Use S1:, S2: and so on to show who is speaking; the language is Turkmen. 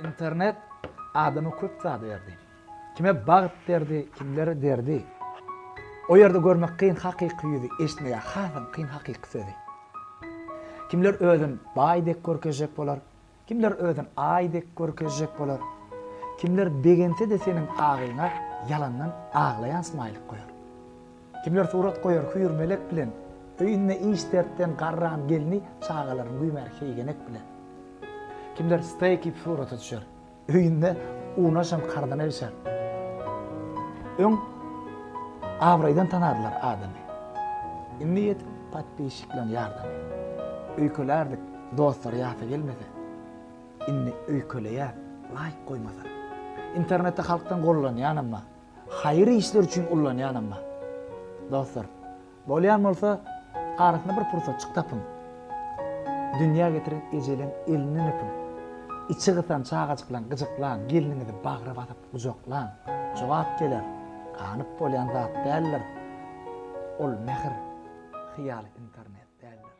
S1: Internet adama köp zady berdi. Kime bagt berdi, kimlere derdi. O ýerde görmek kyn hakyky ýüzi, eşitmege hasam kyn hakyky sözi. Kimler özün baý dek görkezjek bolar, kimler özün aý dek görkezjek bolar. Kimler begense-de seniň agyňa ýalandan aglaýan smaýlik goýar. Kimler surat goýar hüýr-melek bilen, Öýünde iş-dertden garran gelni çagalaryny güýmär heýgenek bilen. Kimler steýk iýip surata düşer, Öýünde unaşam karzyna bişer. Öň abraýdan tanardylar adamy, Indi ýetik podpisçikleň ýardamy. Öýkelärdik dostlar ýasa gelmese, Indi öýkeleýäs laýk goýmasa. Internetde halkdan gollanýanam bar. Haýyr işler üçin ullanýanam bar. Dostlar, bolýan bolsa arasynda bir pursatjyk tapyň. Dünýä getiren ejeleň elinden öpüň. Içi gysan çagajyklaň gyjyklaň, gelniňizi bagra basyp gujaklaň. Jogap geler, ganyp bolýan zat däldir. Ol mähir, hyýaly internet däldir.